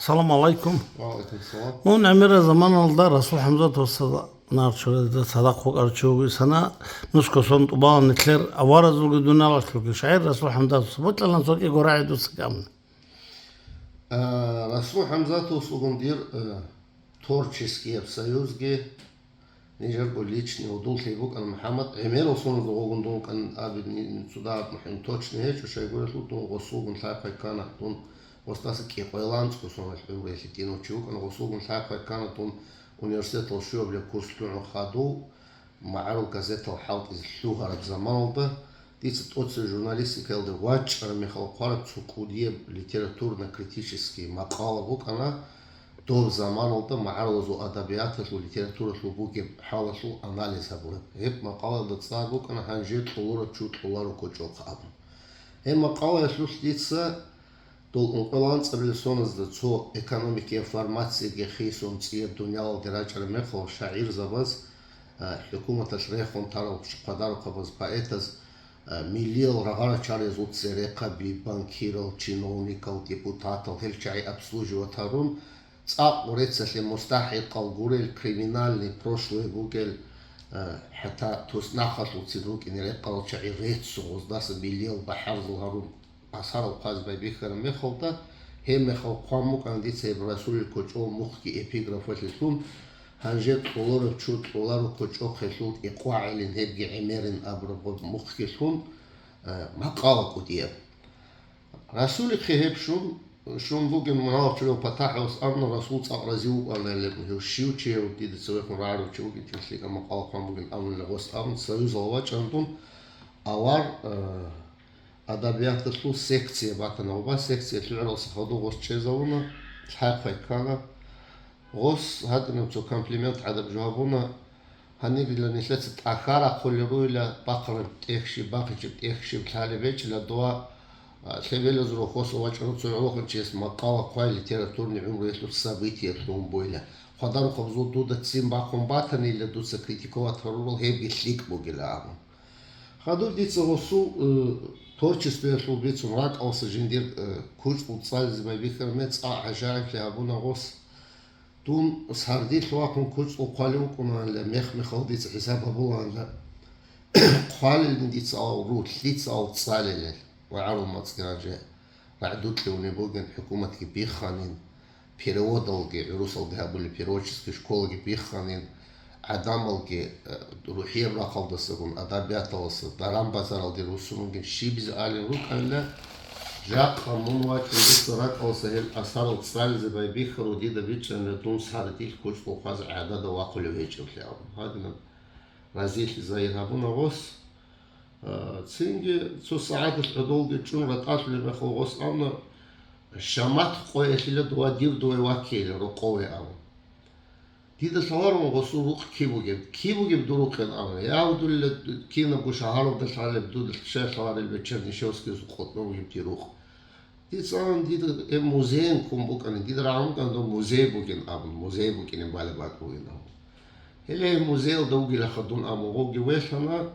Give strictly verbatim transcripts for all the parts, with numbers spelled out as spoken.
Салам алайкум. Ва алайкум салам. Мун гӀемерал заманалда Расул ХӀамзатовасда нарчуралда цадахъ вукӀарав чи вуго, сана нусго сон тӀубалан нилъер аваразулги дуниялалъулги шагӀир Расул ХӀамзатовас бокьилан цо кӀиго рагӀи дуца камун. А, Расул ХӀамзатовас вугун дир, э, творческий союзги, нижерго личный гьудул лъей букӀана МухӀаммад, гӀемерал соназда гъогун дун вукӀана абидни цуда, мухӀин точно гьечӀо, щайгурелъул дун гъосулгун лъай-хъвай ккана, дун гъосдаса кӀикъоялда анцӀго соналъ гӀумруялъе тӀинав чи вукӀана, гъосулгун лъай-хъвай ккана дун университеталъ щуабилеб курс лъугӀун хадув, магӀарул газетал хӀалтӀизе лъугьараб заманалда, дица тӀоцебе журналистикаялде вачӀараб мехалъ хъвараб цо кӀудияб литературно-критический макъала букӀана, доб заманалда магӀарулазул адабияталъул, литературалъул бугеб хӀалалъул анализ гьабураб. Гьеб макъалаялда цӀар букӀана «Гьанже кьолареб чу кьоларо кочӀохъ» абун. Гьеб макъалаялъулъ дица дол ункъоялда анцӀабилеб соназда цо экономикияб формацияги хисун цӀияб дуниялалде рачӀараб мехалъ шагӀирзабаз, а, хӀукуматалъ рехун тарал хъвадарухъабаз, поэтаз, а, миллиял рагъарачаризул церехъаби, банкирал, чиновникал, депутатал гьел чагӀи обслуживать гьарун, цӀакъ гъорецалъе мустахӀикъал гурел, криминальный прошлое бугел, а, хӀатта туснахъалъулцин рукӀине рекъарал чагӀи реццун гъоздаса миллиял бахӀарзал гьарун, асарал хъвазе байбихьараб мехалда, гьеб мехалъ хъван букӀана дица гьеб Расулил кочӀо мухъги эпиграфалъе лъун, «Гьанже кьолареб чу кьоларо кочӀохъелъул тӀикъвагӀилин гьебги гӀемерин» абураб гъоб мухъги лъун, э, макъала кӀудияб. Расулихъе гьеб щун, щун бугин мунагьал чурав ПатахӀас абуна, Расул цӀакъ рази вукӀана гьелеб, гьев щив чи гьев, дида цевехун рагӀарав чи вугин, лъикӀаб макъала хъван бугин абунила гъос абун, союзал вачӀана дун, авар, э, адабияталъул секция батана, гъоба секция лъугӀаралса хадув гъос чӀезавуна, лъай-хъвай ккана. Гъос гьадинаб цо комплимент гӀадаб жо гьабуна, гьанибила нилъеца тӀахьар ахъулел ругила, бахъараб тӀехь щиб, бахъичӀеб тӀехь щиб лъалеб гьечӀила дова, а, лъебелазул рохьоса вачӀарав цо гӀолохъанчияс макъала хъвай литературный гӀумруялъул событиялъун буйла. Хъвадарухъабазул дуда ццин бахъун батанила дуца критиковать гьарурал гьебги лъикӀ бугила абун. Хадуб дица гъосул, э, творчествоялъул бицун ракӀалса жиндир, э, кучӀдул цӀализе байбихьараб мехалъ цӀакъ гӀажаиблъи гьабуна гъос. Дун сардилъ вахъун кучӀдул хъвалев вукӀунаанила, мех-мехалъ дица хӀисаб гьабулаанила, хъвалилин дица ал ру, лъица ал цӀалилел. Ва гӀарул мацӀги гьанже рагӀдукьевни бугин, хӀукуматги бихханин, переводалги, гӀурусалги гьабулеб переводческий школаги бихханин, гӀадамалги, э, рухӀияб рахъалдасагун, адабияталаса, даран-базаралде руссун ругин щибизе алин рукӀанила, жакъа мун вачӀун дуца ракӀалса гьел асарал цӀализе байбихьарав дида бичӀчӀанила дун сардилъ кучӀдул хъвазе гӀадада вахъулев гьечӀеблъи абун. Гьадинаб разилъи загьир гьабуна гъос. А, цинги цо сагӀаталъ гӀодовги чӀун ратӀалъулеб мехалъ гъос абуна, Шамат къоялъила дова дир дове ваккейила рокъове абун. Дида лъаларун гъосул рукъ киб бугеб, киб бугеб дур рукъин абуна. Ягьудулила кинабго шагьаралда лъалеб, дуда щай лъаларел бе Чернышевскийас къотӀнов бугеб дир рукъ. Дица дида гьеб музейин ккун букӀана, дида рагӀун букӀана дов музей бугин абун, музей букӀине балеб бакӀ бугин абун. Гьеле гьеб музеялда вугилаха дун абун, гъовги велъана,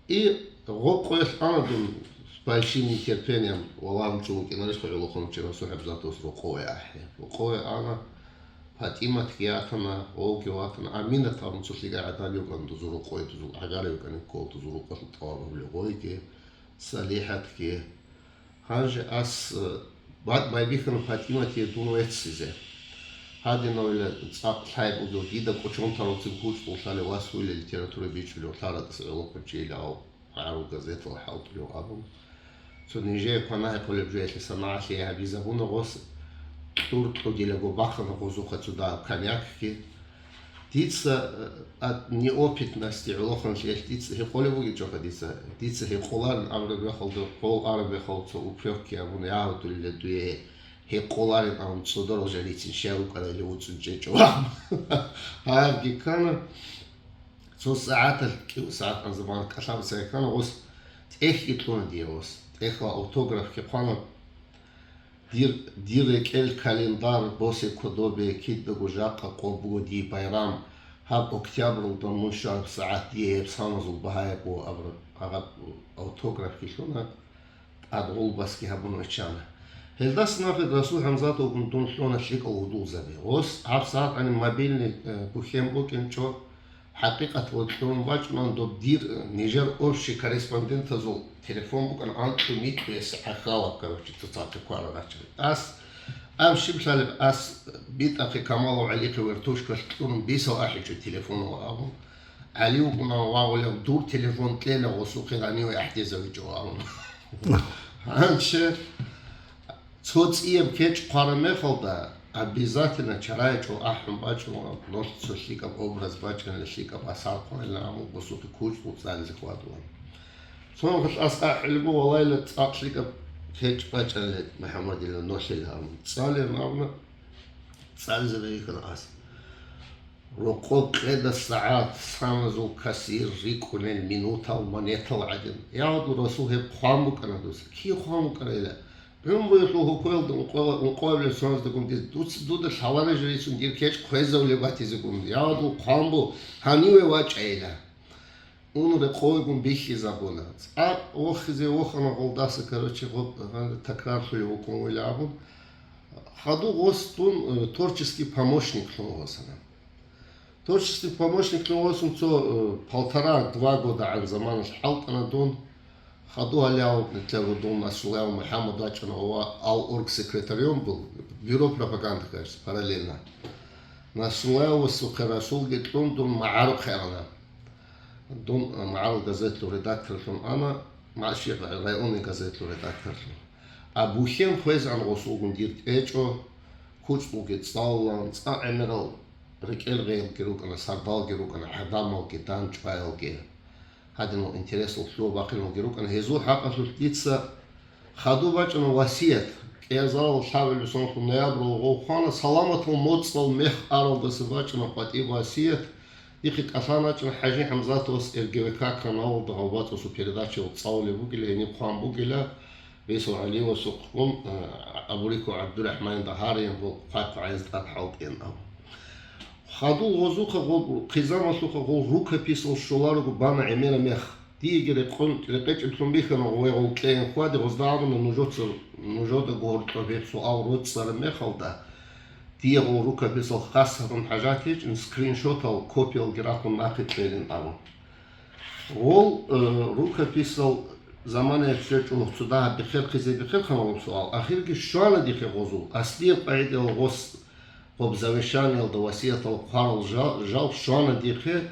и гъо къоялъ ана дун с большим нетерпением, валагьун чӀун вукӀинарищ гӀолохъанчи Расул ХӀабзатовас рокъове ахӀи. Рокъове ана, ПатӀиматги ятана, гъовги ватана, Аминат абун цо лъикӀай гӀадамги вукӀана дузул рокъове, дузул гӀагарав вукӀана ккола дузул рокъолъул тӀалаб гьабулев гъойги, СалихӀатги. Гьанже ас, э, ба-, байбихьана ПатӀиматие дун веццизе. Гьадинавила цӀакъ лъай бугев, дида кӀочон тарав цин кучӀдул лъалев вас вуйла литература бичӀчӀулев, лъаратӀаса гӀолохъанчийилав, гӀарул газетал хӀалтӀулев абун. Цо нижее кванагьахъулеб жоялъе санагӀалъи гьабизабуна гъос, кьур кьудилаго бахъана гъозухъа цо дагьаб коньякги. Дица, э, от неопытности гӀолохъанлъиялъ дица гьекъолеб бугеб чӀоха дица. Дица гьекъоларин абураб мехалда, къол араб мехалда цо упрекги абун, ягьудулила дуе гьекъоларин абун, цӀодорал жаницин щай вукӀарали вуцӀцӀун чӀечӀо. Гьабги ккана, цо сагӀаталъ, кӀиго сагӀат анзаман кӀалъабица ккана гъос, тӀехьги кьуна дие гъос. ТӀехьалъ автографги хъвана. Дир, дир рекӀел календар, босе кодобе, кидаго жакъа къо буго дие байрам, гьаб октябралда мун щвараб сагӀат дие гьеб саназул багьаяб буго абураб гьаб автографги лъуна, тӀад гъулбасги гьабун вачана. Гьелдаса нахъе Расул ХӀамзатовгун дун лъуна лъикӀал гьудулзаби. Гъос гьабсагӀат гӀаниб мобильный, э, бухьен букӀинчӀо, хӀакъикъаталда кьун бачӀунан доб дир, э, нижер общий корреспондентазул телефон букӀана анкьу-микьуясе гӀахьалаб, короче, цоцахъе квара гъачан. Ас, аб щиб лъалеб, ас битӀахъе Камалов ГӀалихъе вертушкалъ кьурун бисав ахӀичӀо телефонал абун. ГӀали вукӀуна вагъулев, дур телефон кьела гъосухъе гъаниве ахӀдезавичӀо абун. Гьанже цо цӀияб кечӀ хъвараб мехалда, обязательно чарайчӀо ахӀун бачӀуна, нолъ цо лъикӀаб образ бачӀана, лъикӀаб асар хъвайилан абун гъосухъе кучӀдул цӀализе хьвадула. Цо нухалъ ас ахӀулеб буго, валайла, цӀакъ лъикӀаб кечӀ бачӀана МухӀаммадила нолъила абун. ЦӀалеян абуна, цӀализе бегьихьана ас. Рокъоб къеда сагӀат, саназул кассир рикӀкӀунел минутал, монетал гӀадин. Я, гьадул Расул, гьеб хъван букӀана дуца. Кин хъван букӀарайила? ГӀумруялъул гьукуялда ункъо-, ункъоябилеб соназда гун диз дуц-, дуда лъаларежи рицун дир кечӀ хвезавулеб батизегун. Я, гьадул хъван бу, гьаниве вачӀайила. Ун рекъовегун бихьизабуна. ЦӀакъ вохизе вохана гъолдаса, короче, гъоб-, гъ-, такрарлъулев вукӀун вуйла абун. Хадув гъос дун, э, творческий помощниклъун гъосана. Творческий помощниклъун гъосун цо, э, полтора-два года гӀан заманалъ хӀалтӀана дун. Хадув гьале гьав нилъер гьудул Насруллаев МухӀаммад вачӀана ва ал оргсекретарем бу, бюро пропаганды, кажется, параллельно. Насруллаевасухъе Расулги кьун дун магӀарухъе ана. Дун, а, магӀарул газетлъул редакторлъун ана, магӀарши районный газетлъул редакторлъун. А бухьен хвезегӀан гъосулгун дир тӀечӀо, кучӀдулги цӀалулан, цӀакъ гӀемерал рекӀел гъелги рукӀана, сардалги рукӀана, гӀадамалги, дандчӀваялги. Гьадинал интересал лъугьа-бахъиналги рукӀана. Гьезул хӀакъалъулъ дица хадуб бачӀана васият. КӀиазарал лъабабилеб соналъул ноябралда гъов хвана, саламатал моцӀал мех аралдаса бачӀана къватӀиб васият. Дихъе кӀалъан бачӀана ХӀажи ХӀамзатовас Р Г В К каналалда гъалбацӀцӀусул передачаялда цӀалулеб бугила, гьениб хъван бугила, Бесов ГӀалиевасухъгун, а, Абуриков ГӀабдурахӀманил дагьариян гъол хъвакъ гӀайз тӀад хӀалтӀиян абун. Хадув гъозухъа гъо-, хъизамалъухъа гъол рукописал щоларого бана гӀемераб мех. Диеги рекъон-, рекъечӀеблъун бихьана гъове гъол кьейин хьваде, гъозда абуна нужеца, нужедаго гьоркьоб гьеб суал роцӀцӀараб мехалда, дие гъол рукописал хас гьарун хӀажат гьечӀин, скриншотал, копиялги рахун нахъе кьейин абун. Гъол, э, рукописал заманаялъ щвечӀо цо дагьаб биххерхъизе биххерхъана гъоб суал. Ахирги щвана дихъе гъозул. Аслияб къагӀидаял гъос гъоб завещаниялда, васиятал хъварал жал, жал щвана дихъе,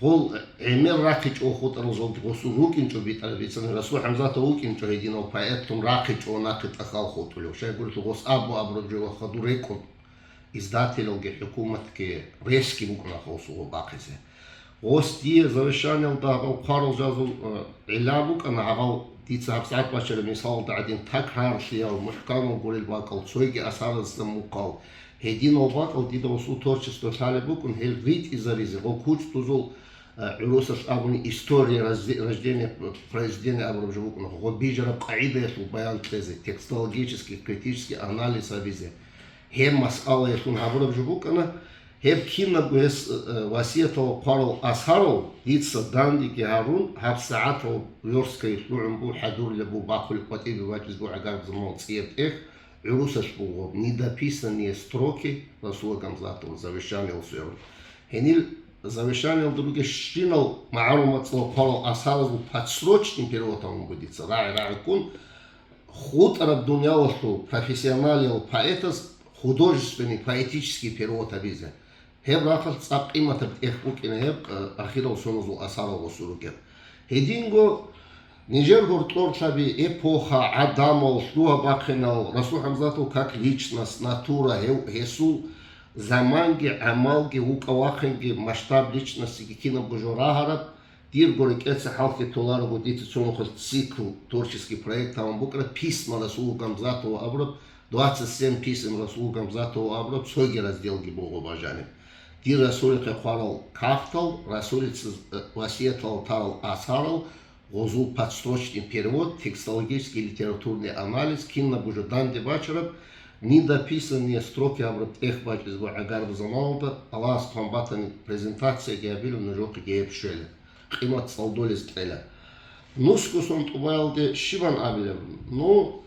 гъол гӀемер рахъичӀо хутӀарал жалги гъосул рукӀинчӀо битӀараб бицана, Расул ХӀамзатов вукӀинчӀо гьединав поэтлъун рахъичӀо нахъе тӀахьал хутӀулев. Щайгурелъул гъос абу-абураб жо ва хадур рекӀун. Издателалги хӀукуматги ресги букӀуна гъосул бахъизе. Гъос дие завещаниялда гьабал хъварал жазул, э, гӀилла букӀана, гьабал дица гьабсагӀат бачараб мисалалда гӀадин, такрарлъиял, мухӀкамал гурел бакӀал, цойги асарасда мухъал, гьединал бакӀал дида гъосул творчество лъалеб букӀун, гьел ритӀизаризе, гъо кучӀдузул, э, гӀурусалъ абуни, история разде-, рождения произведения абураб жо букӀуна, гъо бижараб къагӀидаялъул баян кьезе, текстологический, критический анализ гьабизе. Гьеб масъалаялъун гьабураб жо букӀана, гьеб кинабго гьес, э, васиятал хъварал асарал дица дандеги гьарун, гьабсагӀатал версткаялъ лъугӀун буго, хӀадурлъун буго, бахъулеб къватӀибе бачӀизе буго гӀагараб заман цӀияб тӀех, гӀурусалъ буго недописанные строки Расула Гамзатова завещаниялъуян. Гьенил завещаниялда ругещинал магӀарул мацӀал хъварал асаразул подстрочный перевод гьабун буго дица, рагӀи-рагӀи ккун, хутӀараб дуниялалъул профессионалиял поэтаз художественный поэтический перевод гьабизе. Гьеб рахъалъ цӀакъ къиматаб тӀех букӀина гьеб, э, ахирал соназул асарал гъосул ругеб. Гьединго нижер гьоркьорлъаби, эпоха, гӀадамал, лъугьа-бахъинал, Расул ХӀамзатов как личность, натура, гьев, гьесул заманги, гӀамалги, вукӀа-вахъинги, масштаб личностиги кинабго жо рагьараб, Дирго рекӀеца хӀалхьи толарого дица цо нухалъ цикл, творческий проект гьабун букӀана, «Письма Расула Гамзатова» абураб, «Двадцать семь писем Расула Гамзатова» абураб цоги разделги буго бажани. Дир Расулихъе хъварал кагътал, Расулица, э, васиятал тарал асарал, гъозул подстрочный перевод, текстологический литературный анализ, кинабго жо данде бачараб, недописанные строки абураб тӀех бачӀизе буго гӀагараб заманалда, Аллагьас хъван батани, презентацияги гьабила, нужехъеги гьеб щвела. Къимат цӀалдолез кьела. Нусго сон тӀубаялде щибан абилеб? Ну,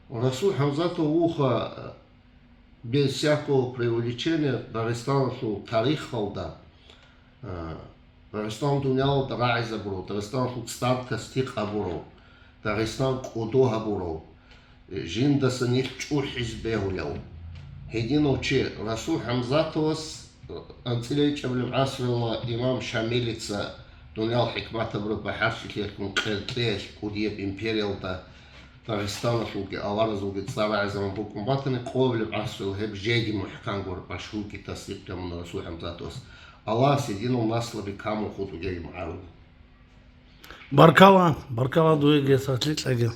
Расул ХӀамзатов вуха, без всякого преувеличения, Дагъистаналъул тарихалда, а, Дагъистан дуниялалда рагӀизабурав, Дагъистаналъул цӀар тасдикъ гьабурав, Дагъистан кӀодо гьабурав, жиндаса нилъ чӀухӀизе бегьулев гьединав чи Расул ХӀамзатовас анцӀила ичӀабилеб гӀасруялда имам Шамилица дуниял хӀикмат гьабураб бахӀарчилъиялъ ккун къеркьеялъ кӀудияб империялда Дагъистаналъулги аваразулги цӀар рагӀизабун букӀун батани, къоабилеб гӀасруялъ гьеб жеги мухӀканго машгьурги тасдикъги гьабуна Расул ХӀамзатовас. Аллагьас гьединал наслаби камун хутӀугеги магӀарулел. Баркала, баркала дуеги, сахлъи кьеги.